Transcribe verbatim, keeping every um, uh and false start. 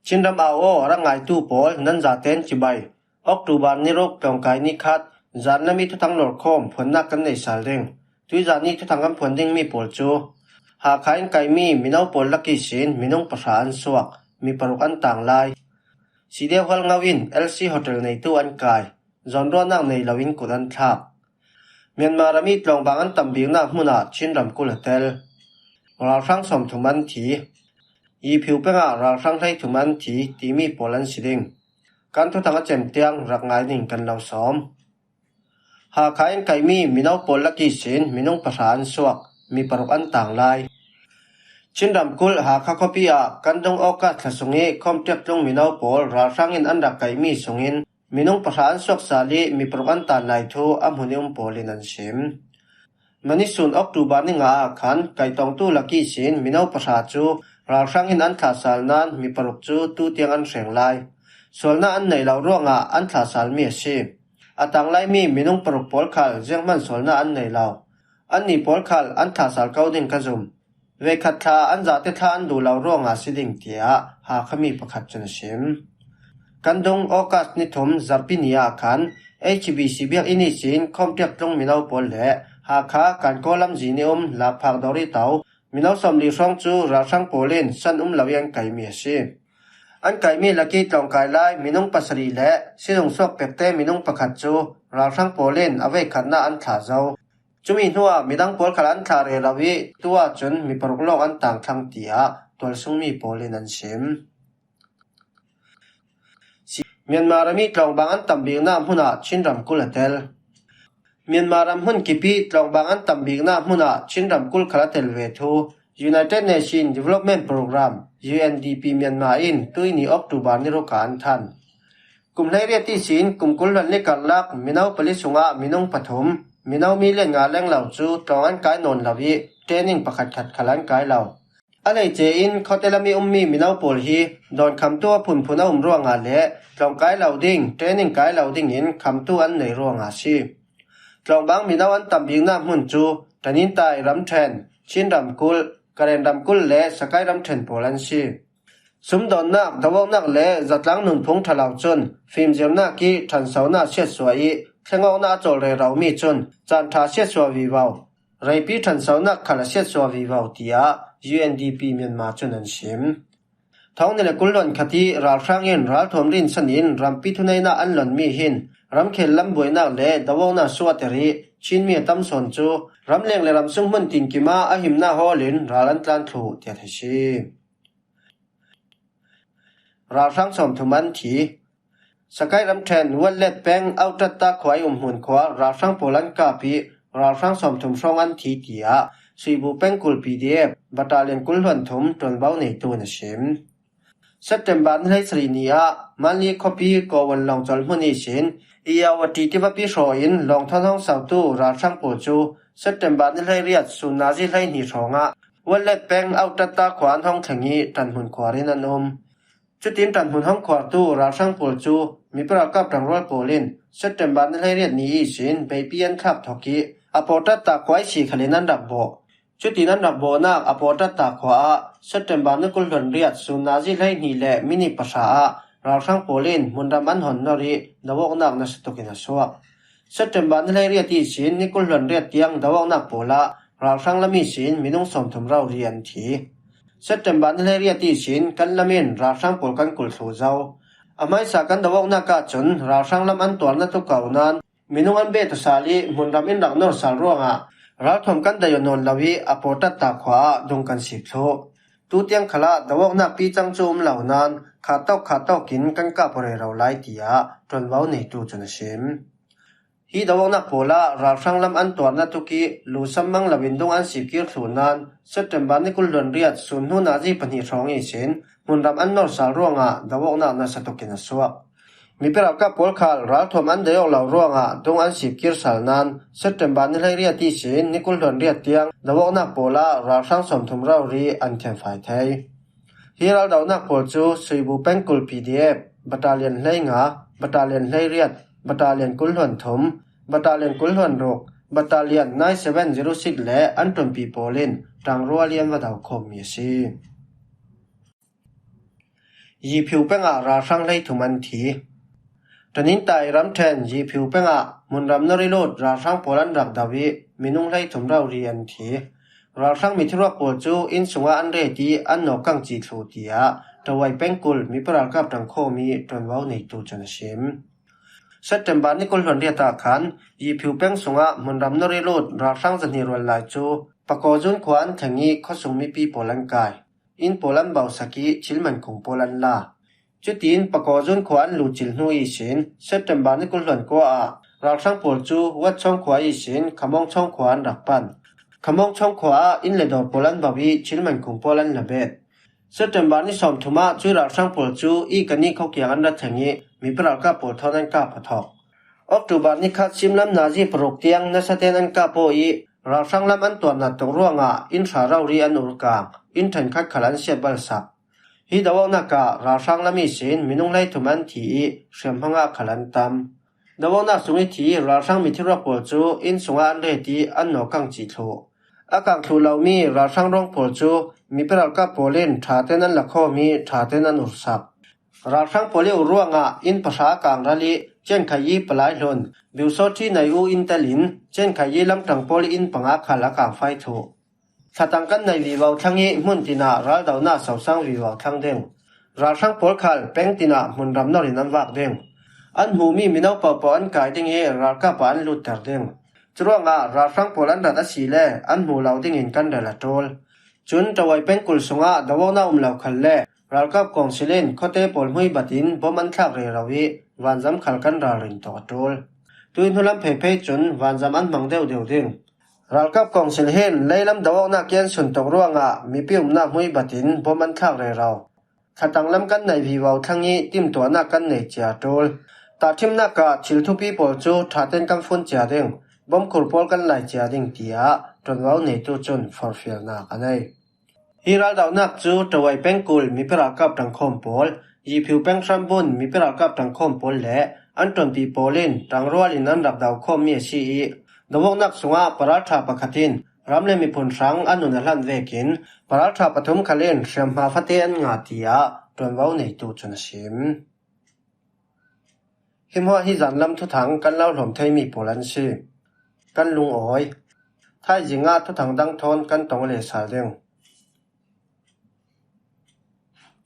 Chinram au aw a rak ngaitu pawl nan zaten cibai. October ni ruk tlawngkai ni khat, zanlami thuthang lawrkhawm phuannak kan nei sal ding. Tuizan ni thuthang kan phuan dingmi pawl cu Hakha in kaimi mino pawl lak ihsin minung pahra an suak, mi paruk an tang lai. Sideu Hualngo in L C Hotel neitu an kai, zawnruahnak nei loin kut an thlak. Myanmar ram i tlawngvang an tambiknak hmunah Chin ramkulh a tel. Ralhrang sawmthum an thi. Yiphiu pengah ralhrang hleithum an thi timi pawl an si ding. Kan thuthang a cem tiang rak ngai ning kan lo sawm. Hakha in kaimi mino pawl lak ihsin minung pahra an suak, mi paruk an tang lai. Chin ramkulh Hakha khuapi ah kan dung August thla sung i Khawmtiak tlung mino pawl ralhrang in an rak kaimi sungin minung pahra an suak sal i mi paruk an tan lai thu a hmun i um pawl in an sim. Manisun October ni nga ah khan kaitawngtu lak ihsin mino pahra cu ralhrang in an thlah sal nain mi paruk cu tu tiang an hreng lai. Sualnak an neih lo ruangah an thlah salmi a si. A tang laimi minung paruk pawl khal zianghman sualnak an nei lo. Annih pawl khal an thlah sal ko ding ka zum. Veikhat thla an zate thla an duh lo ruangah a si ding, tiah Hakha mi pakhat cun a sim. Kan dung August ni thum zarhpi ni ah khan H B C biakinn ihsin Khawmtiak tlung mino pawl le Hakha Kankaw lamzin i um Lakphak Dawrito mino sawmli hrawng cu ralhrang pawl in san um lo i an kaimi a si. An kaimi lak i tlawngkai lai minung pasarih le sizung suak pekte minung pakhat cu ralhrang pawl in a veikhatnak an thlah zo. Cumi hnuah midang pawl khal an thlah rero i tu ahcun mi paruk lawng an tang thlang, tiah tualsungmi pawl in an sim. Myanmar ram i tlawngvang an tambiknak hmunah Chin ramkulh a tel. Myanmar ram hmun kip i tlawngvang an tambiknak hmunah Chin ramkulh khal a tel ve thu United Nations Development Programme, U N D P, Myanmar in tuihni October ni ruk ah an than. Kum hleiriat ihsin kum kul hluan le karlak mino pali sungah minung pathum, mino milian nga leng lo cu tlawng an kai nawn lo i training pakhatkhat khal an kai lo. A hleice in khuate lam i ummi mino pawl hi dawnkhamtu a phunphun a um ruangah le tlawng kai lo ding, training kai lo dingin khamtu an nei ruangah a si. Tlawngvang mino an tambiknak hmun cu Tanintai ramṭhen, Chin ramkulh, Karen ramkulh le Sakai ramṭhen pawl an si. Sumdawnnak, doawknak le zatlang nunphung ṭha lo cun fimzirnak i ṭhansonak siatsuah i thlengawknak a cawl reromi cun caan ṭha siatsuah vivo, reipi ṭhansonak khal a siatsuah vivo, tiah U N D P Myanmar cun an sim. Thawng hnih le kul hluan khat i ralhrang in ralthuam rinsan in rampi thuneihnak an lonmi hin ramkhel lam buainak le doawknak suahter i Chinmi a tam sawn cu ramleng le ramsung hmun tinkim ah a himnak hawl in ral an tlan thluh, tiah theih si. Ralhrang sawmthum an thi. Sakai ramṭhen Watlet peng Autatta khua i umhmun khua ralhrang pawl an kap i ralhrang sawmthum hrawng an thi, tiah Suibu pengkul P D F Battalion kul hluan thum ṭuanvo neitu in a sim. September ni hleisarih ni ah Manli khuapi Kawon lawngcawlh hmun ihsin Iyawati tivapi hrawh in lawng thawn hong sautu ralhrang pawl cu September ni hleiriat sun nazi hleihnih hrawngah Watlet peng Autatta khua an hong thleng i ṭanhmun khuar in an um. Cutin ṭanhmun hong khuartu ralhrang pawl cu mipi ralkap ṭangrual pawl in September ni hleiriat ni ihsin beipi an thlak thawk i a pawtatta khua ihsi khal in an rak bawh. Cutin an rak bawhnak a pawtatta khua ah September ni kul hluan riat sun nazi hleihnih le minit pahra ah ralhrang pawl in hmunram an hon nor i doawknak nasa tuk in a suak. September ni hleiriat ihsin ni kul hluan riat tiang doawknak pawl ah ralhrang lam ihsin minung sawmthum rori an thi. September ni hleiriat ihsin kan lam in ralhrang pawl kan kulh thluh zo. A hmaisa kan doawknak ahcun ralhrang lam an tuar na tuk ko nain minung an beh tuk sal i hmunram in rak nor sal ruangah ralthuam kan daih nawn lo i a pawtatta khua ah dung kan sik thluh. Tu tiang khalah doawknak pi cang cu um lo nain khat tawk khat tawk in kan kap rero lai, tiah ṭuanvo neitu cun a sim. Hi doawknak pawl ah ralhrang lam an tuar na tuk i lusam mang loin dung an sik kir thluh nain September ni kul hluan riat sun hnu nazi pahnih hrawng ihsin hmunram an nor sal ruangah doawknak nasa tuk in a suak. Mipi ralkap pawl khal ralthuam an daih awk lo ruangah dung an sik kir sal nain September ni hleiriat ihsin ni kul hluan riat tiang doawknak pawl ah ralhrang sawmthum rori an thianfai thei. Hi raldonak pawl cu Suibu pengkul P D F, Battalion hleinga, Battalion hleiriat, Battalion kul hluan thum, Battalion kul hluan ruk, Battalion nine seven zero six le an ṭuanpi pawl in ṭangrual i an va do khawmmi a si. Yiphiu pengah ralhrang hleithum an thi. Tanintai ramṭhen Yiphiu pengah hmunram nawr i lut ralhrang pawl an rak do i minung hleithum rori an thi. Ralhrang mithiruak pawl cu inn sungah an ret i an nawk kang cih thluh, tiah Tawai pengkul mipi ralkap ṭangkhawm i ṭuanvo neitu cun a sim. September ni kul hluan riat ah khan Yiphiu peng sungah hmunram nawr i lut ralhrang zahnih rual lai cu Pakawzun khua an thleng i khuasung mipi pawl an kai. Inn pawl an bausak i thil man kung pawl an la. Cutiin Pakawzun khua an luhcilh hnu ihsin September ni kul hluan kua ah ralhrang pawl cu Watchawng khua ihsin Khamawngchawng khua an rak pan. Khamawngchawng khua ah inn le dawr pawl an bauh i thil man kung pawl an la bet. September ni sawmthum ah cuih ralhrang pawl cu i kan i kho kiang an ra thleng i mipi ralkap pawl thawn an kap a thawk. October ni khat simlam nazi paruk tiang nasaten an kap aw i ralhrang lam an tuarnat tuk ruangah inn hra rori an urkang, inn ṭhenkhat khal an siat balsak. Hi doawknak ah ralhrang lam ihsin minung hleithum an thi i hriamhmang ah khal an tam. Doawknak sung i thi ralhrang mithiruak pawl cu inn sungah an ret i an nawk kang cih thluh. A kang thluh lomi ralhrang ruang pawl cu mipi ralkap pawl in ṭhaten an la khawm i ṭhaten an ursak. Ralhrang pawl i ur ruangah inn pahra a kang ral i Ciankhayi palai hlun, Biusawṭhi nai u inn telin Ciankhayi lamṭang pawl i inn panga khal a kang fai thluh. Thlatang kan nei vivo thlang i hmun tinah raldonak sosang vivo thlang ding. Ralhrang pawl khal peng tinah hmunram nawr in an vak ding. An hmuhmi mino pohpoh an kai ding i ralkap ah an lutter ding. Curuangah ralhrang pawl an rat a si le an hmuh lo dingin kan rel a ṭul. Cun Tawai pengkul sungah doawknak um lo khal le ralkap kawngsil in khuate pawl hmui batin bom an thlak rero i vanzam khal kan ralrin tawk a ṭul. Tui hnulam pheiphei cun vanzam an hmang deuhdeuh ding. Ralkap kawngsil hin leilam doawknak i an sun tuk ruangah mipi umnak hmui batin bom an thlak rero. Thlatang lam kan nei vivo thlang i timtuahnak kan nei cia a ṭul. Tahṭhimnak ah thil thupi pawl cu ṭhaten kan fun cia ding, bomkhur pawl kan lai cia ding, tiah ṭuanvo neitu cun forhfialnak a nei. Hi raldonak cu Tawai pengkul mipi ralkap ṭangkhawm pawl, Yiphiu peng hrambun mipi ralkap ṭangkhawm pawl le an ṭuanpi pawl in ṭangrual in an rak do khawmmi a si i, doawknak sungah paralṭha pakhat in ram le miphun hrang a nun a hlan vekin paralṭha pathum khal in hriamhma fate an ngah, tiah ṭuanvo neitu cun a sim. Hi hmuah hi zanlam thuthang kan lo hlawm theimi pawl an si. Kan lungawi. Thaizing ah thuthang dang thawn kan tong le sal ding.